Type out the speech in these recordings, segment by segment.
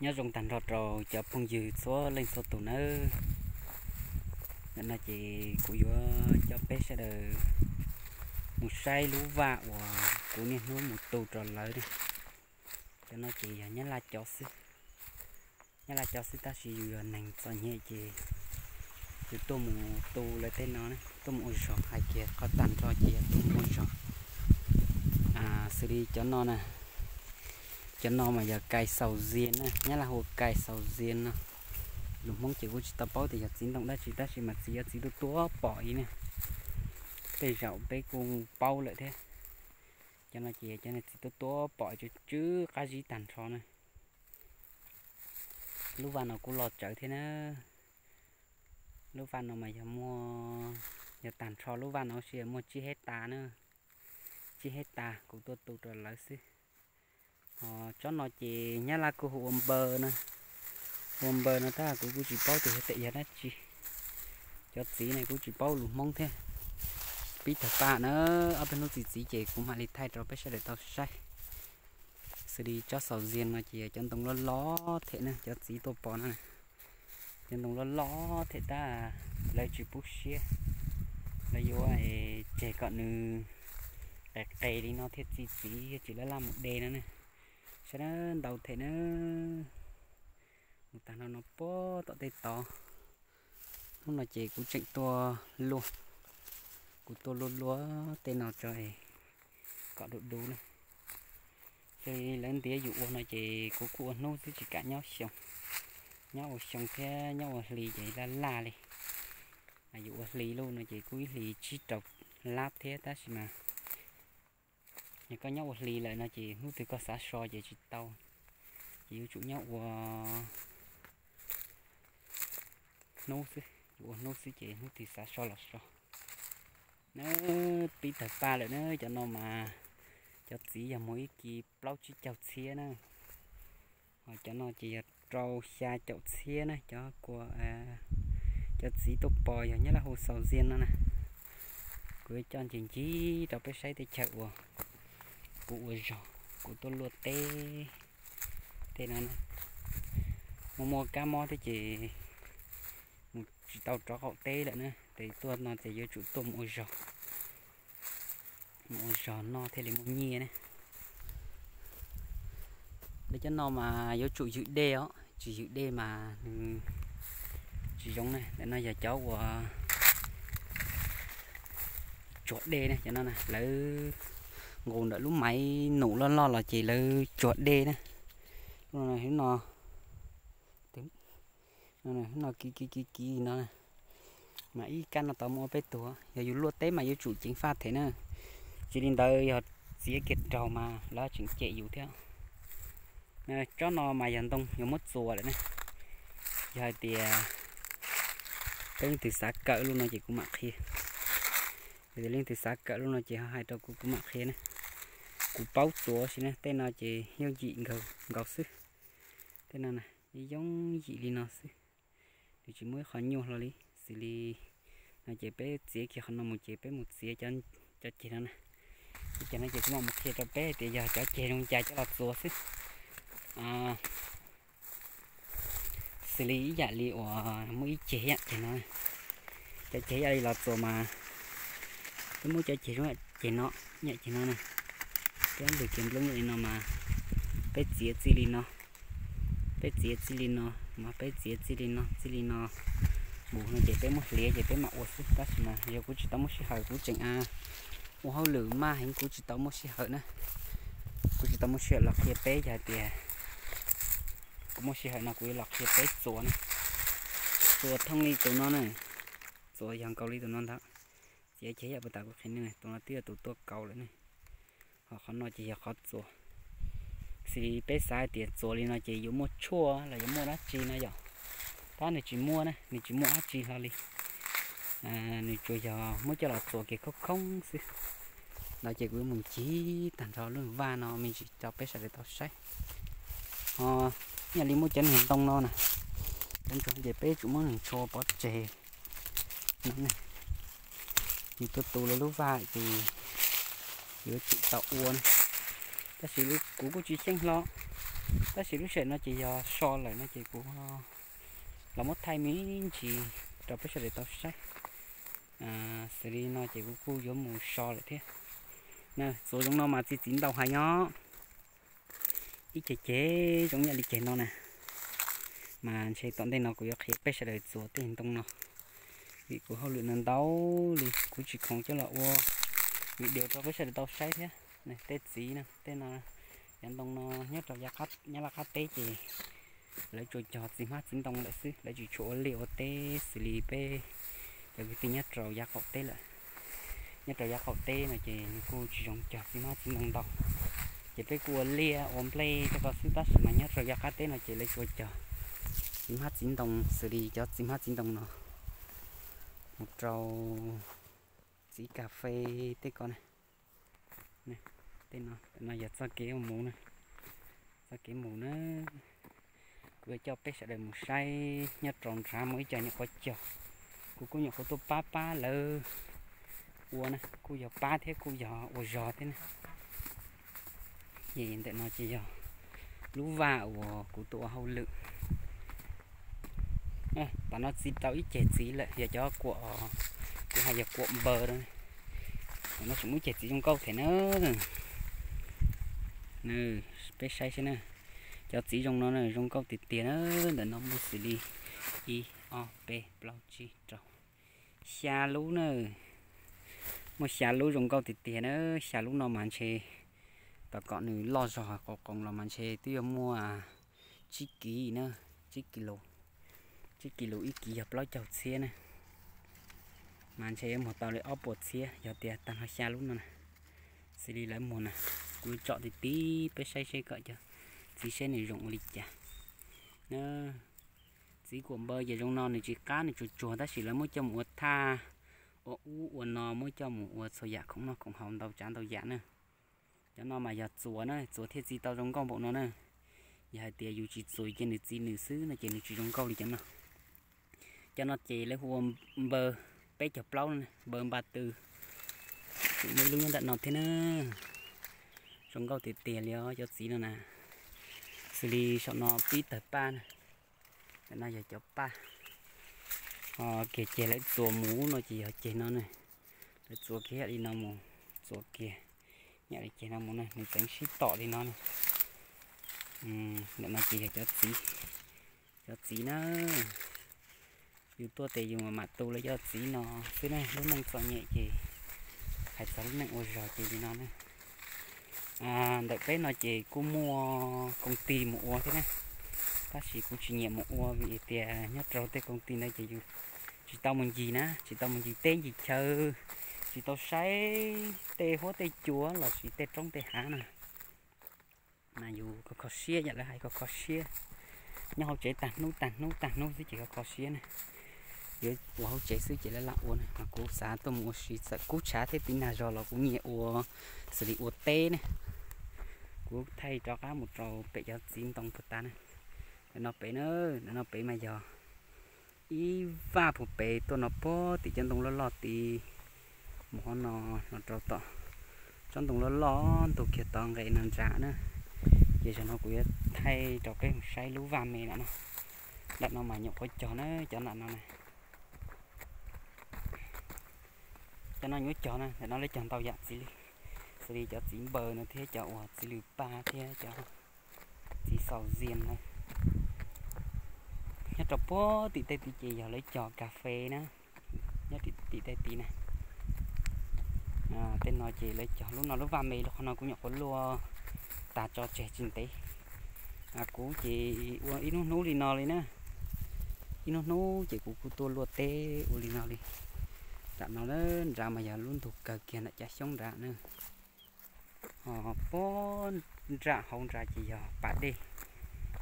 Nyob zoo tag nrho rau cov phooj ywg txhua leej txhua tus nawb. Ntawm no ces kuv yuav coj peb sawv daws mus saib lub vaj uas kuv niaj hnub mus tu rau lawv ne. Cov no ces yog Nyab Laj cov xwb, Nyab Laj cov xwb tab sis yus yog neeg txom nyem ces yus tuaj mus tu lawv tej no, tuaj mus ua zog, hais kiag qhov tag nrho ces yog tuaj mus ua zog. Xws li cov no na, cov no mas yog kais xaus zias na, Nyab Laj hu ua kais xaus zias no. Lus Hmoob ces kuv tsis tau paub tias yog txiv ntoo dab tsi tab sis mas txiv yog txiv tuaj tuaj pom ib ne. Tej zaum peb kuj paub lawm thiab. Cov no ces yog cov niag txiv tuaj tuaj pom tsw tsw qab zib tag nrho na. Lub vaj no kuj loj tsawv thiab na. Lub vaj no mas yog muaj, yog tag nrho lub vaj no sib muaj tsib hej tas na, tsib hej tas kuv tuaj tu rau lawv xwb. Ho tsob no ces Nyab Laj kuj hu ua npaws na, ua npaws no tab kuv kuj tsis paub tias yog dab tsi. Cov txiv ne kuj tsis paub lus Hmoob thiab. Pib tawg paj na, ob peb hnub txi txiv ces kuv mam li thaij rau peb sawv daws tau saib. Xws li tsob xaus zias no ces yog cov ntoo loj loj them na, cov txiv tuaj pom no, cov ntoo loj loj them tab lawv tsis pub siab, lawv yuav tseg kom nws qes qes li no thiaj txi txiv, tsis laj laj mus de no ne. Saib na, ntau them na, mus tag nrho no puag tom tej tod. Hnub no ces kuv tseem tuaj luaj, kuv tuaj luaj luaj tej no tso kom du du na. Xws li lawv ntiav yus ua no ces kuv kuj ua hnub xwb tsis kam nyob xyoo, nyob ua xyoo thiab nyob ua hli ces laj laj li. Yus ua hli luj no ces kuj ib hlis tsib rau lab thiab tab sis mas yog koj nyob ua hli lawm no ces hnub twg koj xav so ces tsis tau, ces yuav tsum nyob ua hnub xwb, yuav ua hnub xwb ces hnub twg xav so los so. Na, pib tawg paj lawm na, cov no mas cov txiv yog muaj ib kis plaub tsib caug txhiab na. Ho cov no ces yog rau xya caum txhiab na, cov kua, cov txiv tuaj pom yog Nyab Laj hu xaus zias no na. Kuv yuav coj ncig ncig rau peb saib teb chaws uas kuv ua zog, kuv tuaj luaj teb tej no na. Muaj muaj kab mob thiab ces mus tsis tau rov qaum teb lawm na, ces tuaj no ces yuav tsum tuaj mus ua zog, mus ua zog noj thiaj li muaj nyiaj ne. Lawv cov no mas yuav tsum ywm dej os, tsis ywm dej mas nws tsis zoo ne. Ntawm no yog cov uas tsuag dej ne, cov no lawv nqus ntawm lub maiv num loj loj los ces lawv tsuag dej na. Lub no, no kiv kiv kiv kiv no, mas ib kab no tau muaj peb tug. Yog yus luaj teb mas yuav tsum ceev faj them na, tsis li ntawd yog txiav kiag raug mas lawv tseem cem yus thiab. Tsob no mas yog ntoo yuav muab txuas lawm na. Yog hais tias peb leej twg xav kawm lub no ces kuv mam qhia. Yog tias leej twg xav kawm lub no ces ho hais rau kuv, kuv mam qhia na. Kuv paub txuas si na, tej no ces yooj yim nkaus xwb. Tej no yooj yim li no xwb, nws tsis muaj ib qho nyuaj hlo li. Xws li no ces peb txiav kiag qhov no mus ces peb mus txiav cov ceg no na. Cov ceg no ces kuv mam mus qhia rau peb hais tias yog cov ceg zoo cas coj los txuas xwb. Xws li ib yam li uas muaj ib ceg ib yam ceg no, cov ceg ib yam li los txuas mas peb muab cov ceg zoo ib yam ceg no, ib yam ceg no na, peb ntws kiag nplooj ib yam li no mas peb txiav txij li no, peb txiav txij li no, mas peb txiav txij li no, txij li no mus no ces peb muab hliav ces peb mam ua xwb. Tab sis mas yog kuv tsis tau muaj sij hawm, kuv tseem ua hauj lwm maj heev, kuv tsis tau muaj sij hawm na. Kuv tsis tau muaj sij hawm los qhia peb, yog hais tias kuv muaj sij hawm no kuv yuav los qhia peb txuas na. Txuas thooj li tus no na, txuas yog nkaus li tus no ntag. Txiav ceg ib yam puas tas kuv qhia nej, tus no twb yog tus tuaj kauv lawm ne. Ho qhov no ces yog qhov txuas. Xws li peb xav hais tias txuas li no ces yuav muaj tshuaj los yuav muaj dab tsi no yom? Tab nws tsis muaj na, nws tsis muaj dab tsi hlo li. Nws tsuas yog muab coj los txuas kiag khoob khoob xwb. Ntawd ces kuv yuav mus ncig tag nrho lub vaj no me ntsis rau peb sawv daws tau saib. Ho yam li muaj cov niag ntoo no na, cov ntoo ces peb tsum muab nws tshuav pov tseg no. Yus tuaj tu lawv lub vaj ces yuav tsum tau ua na. Tab sis kuv kuj tsis xyeej hlo, Tab sis lub sij hawm no ces yog so lawm no ces kuv los muab thaij me ntsis rau peb sawv daws tau saib. Xws li no ces kuv kuj yuav mus so lawm thiab. Txuas zoo no mas txi txiv ntoo heev os. Ib ceg ceg zoo ib yam li ceg no na. Mas ntshe tom ntej no kuv yuav qhia peb sawv daws txuas tej ntoo no, vim kuv hauj lwm no ntau li kuv tsis khoom coj los ua video rau peb sawv daws tau saib thiab. Tej txiv no, tej no, cov ntoo no nyob rau Nyab Laj qab teb ces lawv tsuas cog txiv hmab txiv ntoo lawm xwb, lawv tsis tshua ua liaj ua teb xws li peb cov kwv tij nyob rau yav qaum teb lawm. Nyob rau yav qaum teb no ces nws kuj tsis zoo cog txiv hmab txiv ntoo ntau, ces peb kuj ua liaj ua nplej tej ko xwb, tab sis mas nyob rau yav qab teb no ces lawv tsuas cog txiv hmab txiv ntoo xws li cov txiv hmab txiv ntoo no mus rau txiv kas fes tej ko na. Tej no, no yog txoj kev mus na, txoj kev mus na. Kuv yuav coj peb sawv daws mus saib nyob rau nrad muaj ib co nyuam qhuav cog, kuv kuj nyuam qhuav tuaj pab pab lawv ua na, kuj yog pab thiab kuj yog ua zog thiab na. Ces ntawm no ces yog lub vaj uas kuv tuaj ua hauj lwm. Tam no txi tau ib ceg txiv lawm, yog cov kuam, kuv hais yog kuam npaws. Tam no tseem muaj ib ceg txiv zoo nkauj thiab na. Peb saib saib na, cov txiv zoo no na zoo nkauj tiag tiag na. Ntawm no muaj xws li ib ob peb plaub tsib rau xya lub na. Muaj xya lub zoo nkauj tiag tiag na. Xya lub no mas ntshe tom kom nws loj zog qos qoos los mas ntshe twb yuav muaj tsib kis na, tsib kis lus, tsib kis lus ib kis yog plaub caug txhiab na. Mas ntshe yuav muag tau li ob puas txhiab yog tias tag nrho xya lub no na. Xws li lawv muag na, kuv tsom ti ti peb saib seb kom cov txiv seb nws zoo ua li cas. Txiv kuam npaws ces zoo no nws tsis qab nws tsuag tsuag tab sis lawv muab coj mus ua thaj, ua ub ua no muab coj mus ua txhua yam khoom noj khoom haus ntau tsav ntau yam na. Cov no mas yog txuas na, txuas thiaj txi tau zoo nkauj npaum no na. Yog hais tias yus tsis txuas ces nws txi nws xwb no ces nws tsis zoo nkauj li cov no. Cov no ces lawv hu ua npaws peb caug plaub, npaws npa tw. Muaj ib lub nyob ntawm no thiab na. Zoo nkauj tiag tiag li os cov txiv no na. Xws li saum no pib tawg paj na. Ntawm no yog cov paj. Ho kiag ceg lawv txuas mus no ces yog ceg no na. Lawv txuas kiag li no mus, txuas kiag ib yam li ceg no mus na, nws txeev sib tom li no na. Ntawm no ces yog cov txiv, cov txiv na. Yus tuaj ces yus mam tu lawv cov txiv no xwb na, lub neej txom nyem ces hais txog lub neej ua zog ces li no na. Ntawm peb no ces kuj muaj koom ti mus ua thiab na, tab sis kuv tsis nyiam mus ua vim tias nyob rau tej koom ti ntawd ces yus tsis tau mus ncig na, tsis tau mus ncig teb ncig chaw, tsis tau saib tej huab tej cua los sis tej roob tej hav na. Mas yus kho kho siab, yam lawv hais kho kho siab, nyob hauv tsev tag hnub tag hnub tag hnub xwb ces kho kho siab na. Yuav ua hauv tsev xwb ces lawv lam ua na, mas kuv xav tuaj mus ua si txawm kub tshav thiab tiv nag zog los kuv nyiam ua, xws li ua teb ne. Kuv thaij rov qab mus rau pem cov txiv ntoo puag ta na. Ntawm no pem na, ntawm no pem mas yog ib vaj puag pem tuaj no puag tim cov ntoo loj loj tid, mus qhov no, no rau tom tsob ntoo loj loj ntug kiag tod nqes no nram na. Ces zaum no kuv yuav thaij rau peb mus saib lub vaj me ntawm no. Ntawm no mas nyuam qhuav cog na, cov ntawm no na. Cov no nyuam cog na, ntawm no lawv cog ntau yam txiv li, xws li cov txiv npaws no thiab cov uas txiv lws paj thiab cov txiv xaus zias na. Nyob rau puag tim tej tid ces yog lawv cog kas fes na, nyob tim tej tid na. Tej no ces lawv cog lub no lub vaj me, lub qhov no kuv nyuam qhuav luaj tag tso tseg tsis ntev. Kuv ces ua ib hnub hnub li no li na, ib hnub hnub ces kuv kuj tuaj luaj teb ua li no li. Nram no nrad mas yog lub ntug kawg kiag ntawm cov xyoob nrad na. Ho puag nram hauv nrad ces yog pas dej.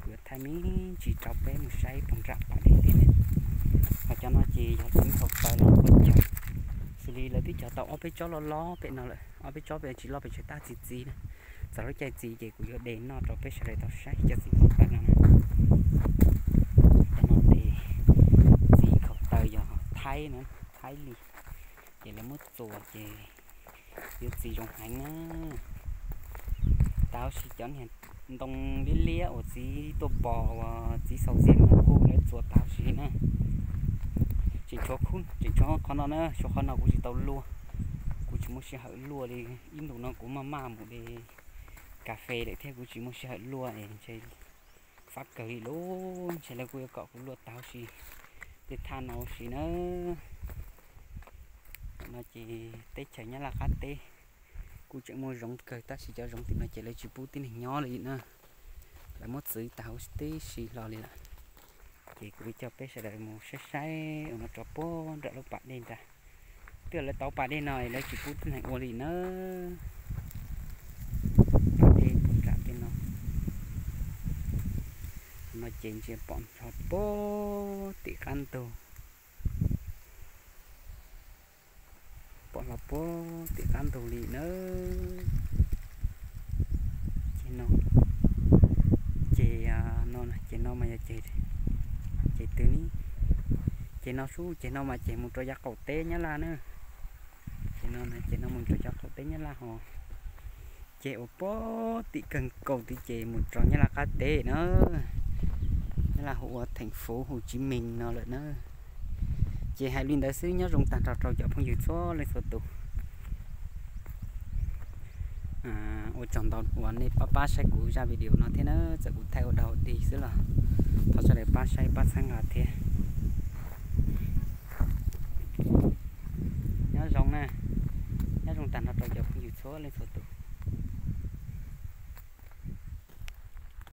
Kuv yuav thaij me ntsis rau peb mus saib puag nram pas dej thiab ne. Ho cov no ces yog txiv nkhaus taws los quav cog, xws li lawv twb cog tau ob peb tsob loj loj pem no lawm, ob peb tsob pem tsis loj pes tsawg tab txiv txiv na. Txog lub caij txiv ces kuv yuav de noj rau peb sawv daws tau saib cov txiv nkhaus taws no na. Cov no ces txiv nkhaus taws yog thaib na, thaib li, ces lawv muab txuas ces yuav txiv zoo heev na. Tau si cov niag Ntoo liab liab uas txiv tuaj pom uas txiv xaus txiag no kuj lawv txuas tag huv si na. Tseem tshuav, tseem tshuav qhov no na, tshuav qhov no kuv tsis tau luaj. Kuv tsis muaj sij hawm luaj li, ib ntus no kuv maj maj mus de kas fes lawm thiab kuv tsis muaj sij hawm luaj es ntshe fab kawg li lauj, ntshe lawv kuj yuav kom kuv luaj tag huv si tej thaj no huv si na. Tam no ces teb chaws Nyab Laj qab teb kuj tseem muaj zoov kawg tab sis cov zoov tim no ces lawv tsis pub tib neeg nyob li na. Lawv muab txwv tag huv tib si hlo li lawm. Ces kuv coj peb sawv daws mus saib saib uas no rau puag nram lub pas dej nrad. Twb yog lawv tau pas dej no lawv tsis pub tib neeg ua li na. Pas dej puag nram tej no. No ces ntsia pom nrho puag tim qab ntug. Pom hlo puag tim qab ntug li na. Ces no, ces no, ces no mas yog ceg, ceg twg ne? Ceg no sub, ceg no mas ceg mus rau yav qaum teb Nyab Laj na. Ces no, ceg no mus rau yav qaum teb Nyab Laj ho. Ces uas puag tim kawg nkaus tid ces mus rau Nyab Laj qab teb na. Nyab Laj hu ua theem fuv Hu Tsis Mees no lawm na. Ces hais li ntawd xwb, nyob zoo tag nrho rau cov phooj ywg txhua leej txhua tus. Ua tsaug ntau uas nej pab pab saib kuv zaj video no thiab na, txawm kuv thaij ua dog dig xwb los thov sawv daws pab saib pab txhawb nqa thiab. Nyob zoo na, nyob zoo tag nrho rau cov phooj ywg txhua leej txhua tus.